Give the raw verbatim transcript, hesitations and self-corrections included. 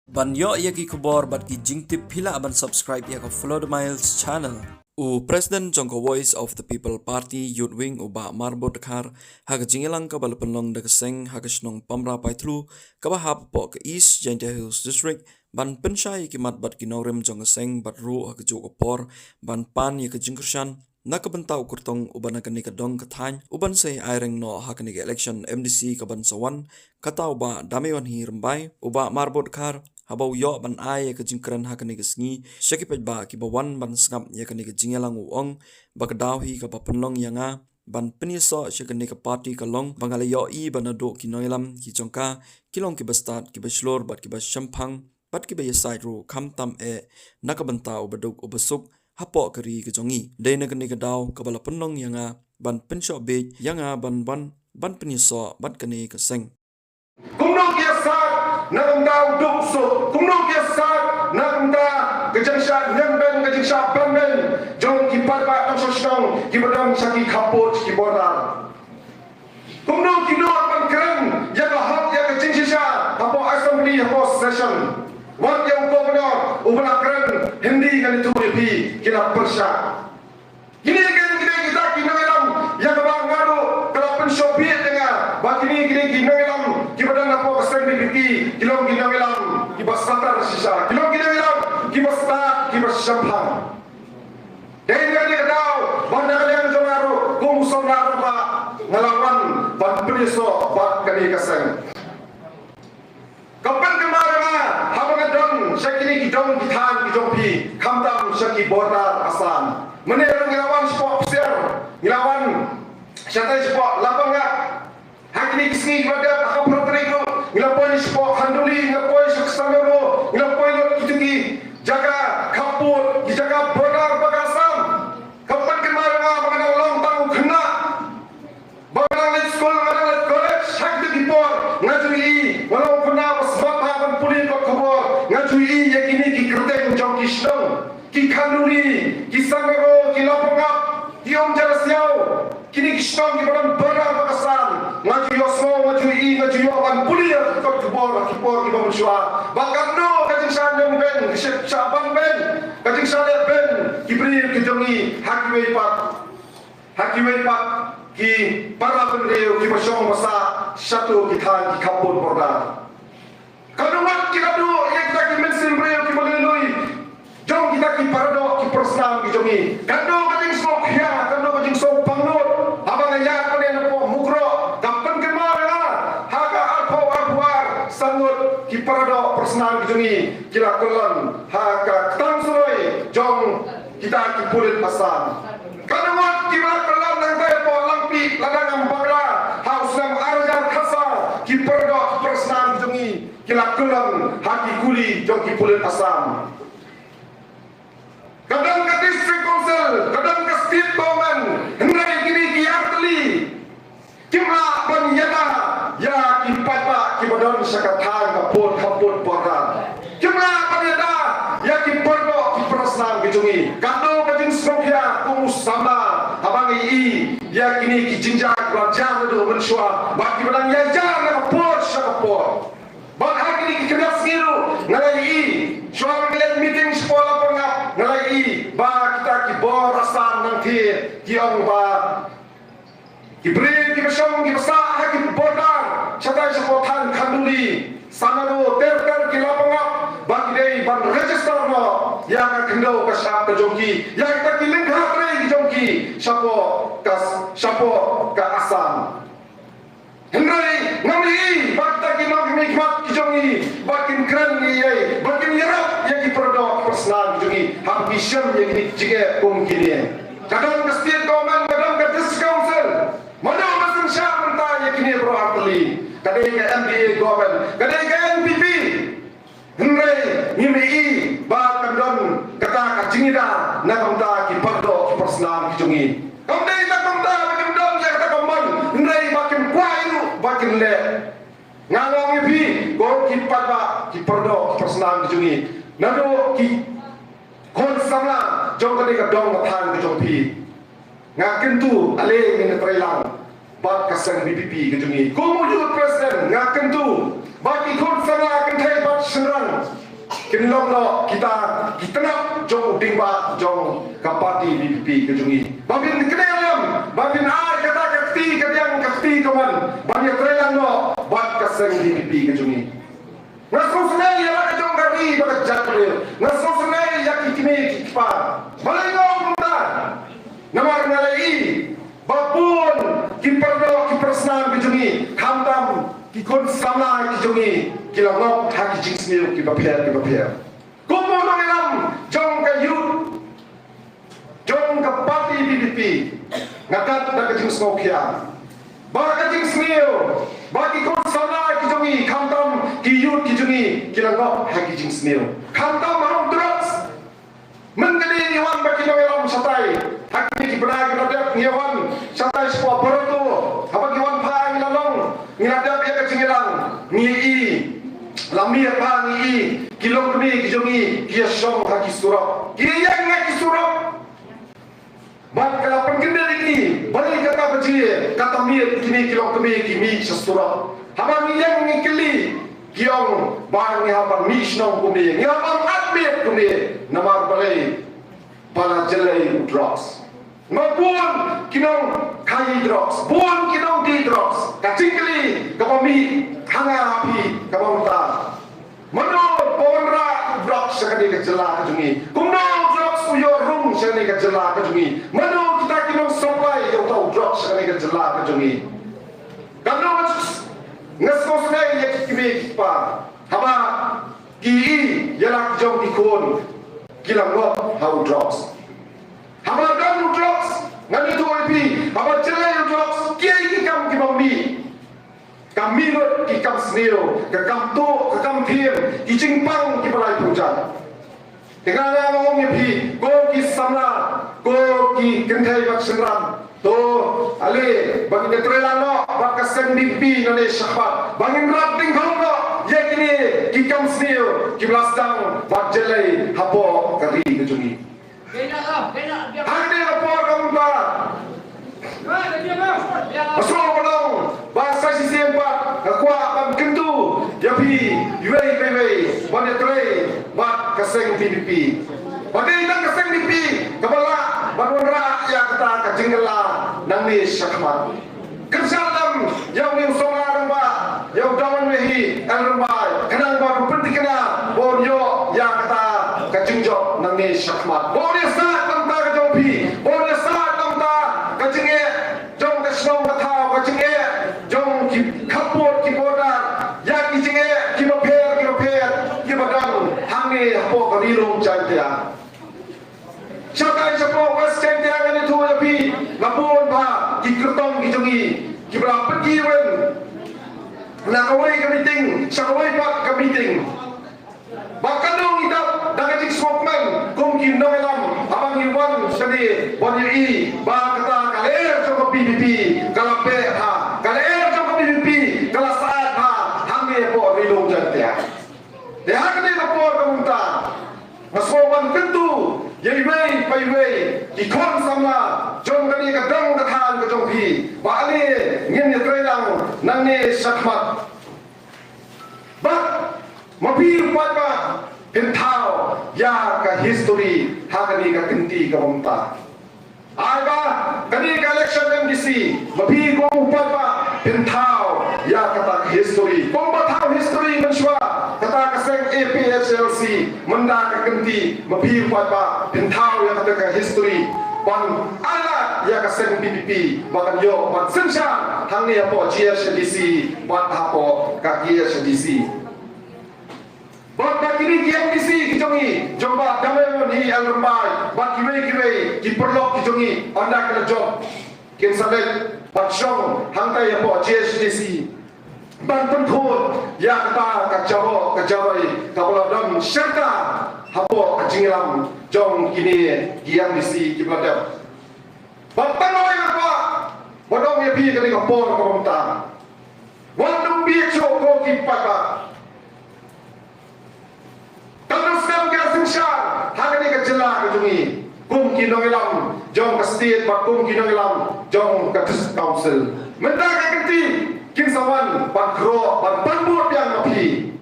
Ban ïoh ïa ki khubor bad ki jingtip, phi lah ban subscribe ïa ka Follow the Miles channel. U President jong ka Voice of the People Party Youth Wing, u Bah Marbud Dkhar, ha ka jingïalang kaba la pynlong da ka seng ha ka shnong Pamra Paithlu, kaba hap hapoh ka East Jaintia Hills District, ban pynshai ïa ki mat bad ki nongrim jong ka seng bad ruh ha kajuh ka por ban pan ïa ka jingkyrshan na ka bynta u kyrtong uba na kane ka dong ka thaiñ uban sa ïai reng noh ha kane ka election M D C kaban sa wan, kata u Bah Damiwanhi Rymbai. U Bah Marbud Dkhar, haba u ïoh ban ai ïa ka jingkren ha kane ka sngi sha ki paidbah kiba wan ban sngap ïa kane ka jingïalang, u ong ba ka daw hi kaba pynlong ïa nga ban pynïasoh sha kane ka party ka long ba nga la ïohi ba naduh ki nongïalam ki jong ka ki long kiba stad, kiba shlur bad kiba shemphang bad kiba ïasaid ruh, khamtam eh na ka bynta uba duk uba suk hapoh ka ri ka jong ngi. Dei na kane ka daw kaba la pynlong ïa nga ban pynshoh bieit ïa nga ban wan ban pynïasoh bad kane ka seng. Kumno ki ïasaid na ka bynta u duk suk, kumno ki ïasaid na ka bynta ka jingshah ñiam beiñ, ka jingshah ban beiñ jong ki paidbah nongshong shnong kiba don sha ki khappud ki border. Kumno ki nud ban kren ïa ka hok ïa ka jingshisha hapoh Assembly, hapoh session. Wat ïa u Governor uba la kren Hindi, ngan ïathuh ïa phi, ki la pyrshah. Kine ki dei kita ki nongïalam ïa kaba nga ruh ka la pynshoh bieit ïa nga ba kine, kine ki nongïalam kiba don hapoh ka seng VPP ki long ki nongïalam kiba satar shisha, ki long ki nongïalam kiba stad, kiba shemphang. Dei na kane ka daw ba na ka liang jong nga ruh kum u samla rangbah nga la wan ban pynïasoh bad kane ka seng. Ka pynkynmaw ïa nga haba nga don sha kine ki dong ki thaiñ ki jong phi, khamtam sha ki border Assam. Mynne ruh ngi la wan shapoh Psiar, ngi la wan shatai shapoh Lapangap. Ha kine ki sngi kiba dep ha ka phra tarik ruh ngi la poi shapoh Khanduli, ngi la poi sha Sangaro, ngi la poi lut kito ki jaka khappud, ki jaka border bad ka Assam. Ka pynkynmaw ïa nga ba nga dang long tang u khynnah. Ba nga dang leit skul, nga dang leit college, ha kito ki por nga ju ïohi, nga long u khynnah ba smat bha ban pule kot khubor, nga ju ïohi ïa kine ki kyrteng jong ki shnong, ki Khanduli, ki Sangaro, ki Lapangap, ki Umjarasiaw. Kine ki shnong kiba don border bad ka Assam, nga ju ïohsngew, nga ju ïohi, nga ju ïoh ban pule ïa ki kot khubor ha ki por kiba mynshuwa ba katno ka jingshah ñiam beiñ, ka jingshah ban beiñ, ka jingshah leh beiñ ki briew ki jong ngi ha kiwei pat, ha kiwei pat ki para bynriew kiba shong ba sah shato ki thaiñ ki khappud border. Katno ngut ki la duh ïa kita ki mynsiem briew kiba lui lui jong kita ki paradoh ki parasnam ki jong ngi. Katno ka jingsngewkhia, katno ka jingsngewpang lut. Haba nga ïaid mynne napoh Mukroh, ka pynkynmaw ïa nga ha ka arphew arphew ar san ngut ki paradoh parasnam ki jong ngi ki la kyllon ha ka ktang suroi jong kita ki pulit Assam. Katno ngut kiba la kyllon nangta hapoh Langpih, Ladang, Ambakra ha u snem ar hajar khatsaw, ki paradoh ki parasnam ki jong ngi ki la kyllon ha ki kuli jong ki pulit Assam. Ka don ka District Council, ka don ka State Government, hynrei kine ki artylli kim lah ban ïada ïa ki paidbah kiba don sha ka thaiñ ka pud, ka pud border. Kim lah ban ïada ïa ki paradoh ki parasnam ki jong ngi. Katno ka jingsngewkhia kum u samla haba nga ïohi ïa kine ki jingjia kiba la jia naduh mynshuwa bad kiba dang ïaïa na ka por sha ka por. Bad ha kine ki khyndiat sngi ruh nga la ïohi, shuwa ba ngi leit meeting shapoh Lapangap, nga la ïohi ba kita ki bor Assam nangta ki ong ba ki briew kiba shong kiba sah ha ki border, shatai shapoh thaiñ Khanduli, Sangaro, ter ter ki Lapangap, ba ki dei ban register noh ïa ka khyndew ka shyiap ka jong ki, ïa kita ki lyngkha trei ki jong ki shapoh ka, shapoh ka Assam. Hynrei ngam ïohi ba kita ki nongmihkhmat ki jong ngi ba kin kren ïa, ba kin ïarap ïa ki paradoh ki parasnam ki jong ngi haba ki shem ïa kine ki jingeh kum kine. Ka don ka State Government, ka don ka District Council. Mano ba synshar mynta ïa kine baroh artylli? Ka dei ka MDA Government, ka dei ka NPP. Hynrei ngim ïohi ba kan don kata ka jingïada na ka bynta ki paradoh ki parasnam ki jong ngi. Kam dei na ka bynta ba kim don ïa kata ka mon, hynrei ba kim kwah ruh ba kin leh. Nga ong ïa phi, ko ki paidbah, ki paradoh ki parasnam ki jong ngi, naduh ki khun samla jong kane ka dong ka thaiñ ka jong phi, nga kyntu, ale ngin ïatreilang. bad ka seng VPP ka jong ngi. Kum u youth president nga kyntu ba ki khun samla kynthei bad shynrang kin long noh kita ki tnat jong u diengphna jong ka party VPP ka jong ngi. Ba phin kynnoh lem, ba phin ai kata ka kti kadiang ka kti kamon ban ïatreilang noh bad ka seng VPP ka jong ngi. Nga sngewsynei ïa la ka jong ka ri bad ka jaitbynriew. Nga sngewsynei ïa ki kmie ki kpa. Balei nga ong kumta? Namar nga la ïohi ba bun ki paralok ki parasnam ki jong ngi, khamtam ki khun samla ki jong ngi, ki la ngop ha ki jingsniew kiba pher kiba pher. Kum u nongïalam jong ka youth jong ka party VPP, nga kat da ka jingsngewkhia ba ka jingsniew ba ki khun samla ki jong ngi, khamtam ki youth ki jong ngi, ki la ngop ha ki jingsniew, khamtam ha u drugs. Mynta ngi wan ba ki nongïalam shatai ha kine ki bnai kiba la dep, ngi wan shatai shapoh Barato, haba ngi wan pha ngi la long, ngi la dep ïa ka jingïalang, ngi i la miet ba ngi i ki longkmie ki jong ngi ki ïashong ha ki surok, ki ïeng ha ki surok. Bad ka la pynkyndit ïa ngi balei kata ba jia, kata miet kine ki longkmie ki mih sha surok. Haba ngi ïeng ngi kylli, ki ong ba ngi hap ban mih shnong kumne, ngi hap ban ïeit kumne. Namar balei? Ba la jlei u drugs. Ma bun ki nongkhaii drugs, bun ki nongdie drugs. Ka jingkylli kaba mih ha nga ha phi kaba mynta, mano ba wanrah drugs sha kane ka jylla ka jong ngi? Kumno drugs u ïoh rung sha kane ka jylla ka jong ngi? Mano kita ki nongsupply ïa uta u drugs sha kane ka jylla ka jong ngi? Kano nga sngewsynei ïa ki kmie ki kpa haba ki i ïa la ki jong ki khun ki la ngop ha u drugs. Haba don u drugs, ngan ïathuh ïa phi, haba jlei u drugs, kiei ki kam kiba mih? Ka mih lut ki kam sniew, ka kam tuh, ka kam thiem, ki jingpang kiba laiphew jait. Te nga nga ong ïa phi, ko ki samla, ko ki kynthei bad shynrang, to ale ba ngin ïatreilang noh bad ka seng VPP nangne shakhmat, ba ngin rat dyngkhong noh ïa kine ki kam sniew kiba la sdang bad jlei hapoh ka ri ka jong ngi. Hangne ka por ka mynta, nga sngewbha ba sa shisien pat nga kwah ban kyntu ïa phi iwei pa iwei ban ïatrei bad ka seng VPP. Ba dei tang ka seng VPP kaba lah ban wanrah ïa kata ka jingkylla nangne shakhmat. Kyrshan lem ïa une u samla rangbah, ïa u Dawan Wehi L. Rymbai, khnang ba un pynthikna ba un ïoh ïa kata ka jingjop nangne shakhmat. Ba un ïasaid na ka bynta ka jong phi, ba un ïasaid na ka bynta ka jingeh jong ka shnong ka thaw, ka jingeh jong ki khappud ki border, ïa ki jingeh kiba pher kiba pher kiba don hangne hapoh ka Ri Lum Jaiñtia. Shatai shapoh West Jaiñtia ngan ïathuh ïa phi, nga bun bha ki kyrtong ki jong ngi kiba la pynkiew na kawei ka meeting sha kawei pat ka meeting. Ba katno ngi dap da ka jingsngewkmen kum ki nongïalam haba ngi wan shane ban ïohi ba kata ka lyer jong ka VPP ka la beh bha, ka lyer jong ka VPP ka la syaid bha hangne hapoh Ri Lum Jaiñtia. Te ha kane ka por ka mynta nga sngewbha ban kyntu ïa iwei pa iwei ki khun samla jong kane ka dong ka thaiñ ka jong phi ba ale ngin ïatreilang nangne shakhmat. Bad ma phi u paidbah phin thaw ïa ka history ha kane ka kynti ka mynta. Ai ba kane ka election MDC, ma phi kum u paidbah phin thaw ïa kata ka history. Kumba thaw history mynshuwa kata ka seng APHLC, mynta ka kynti ma phi u paidbah phin thaw ïa kata ka history ban ai lad ïa ka seng VPP ba kan ïoh ban synshar hangne hapoh GHADC bad hapoh ka KHADC. Bad ba kine ki MDC ki jong ngi, jong Bah Damayon L. Rymbai bad kiwei kiwei ki paralok ki jong ngi, ynda ki la jop kin sa leit ban shong hangtai hapoh GHADC ban pynkhuid ïa kata ka jaboh ka jabri kaba la don shyrta hapoh ka jingïalam jong kine ki MDC kiba la dep. Bad tang kawei nga kwah ban ong ïa phi kane ka por kaba mynta. Wat nym bieit shuh ko ki paidbah. Kan nym sdang ka synshar ha kane ka jylla ka jong ngi kum ki nongïalam jong ka state bad kum ki nongïalam jong ka District Council. Mynta ka kynti kin sa wan ban khroh, ban pan bud biang ma phi.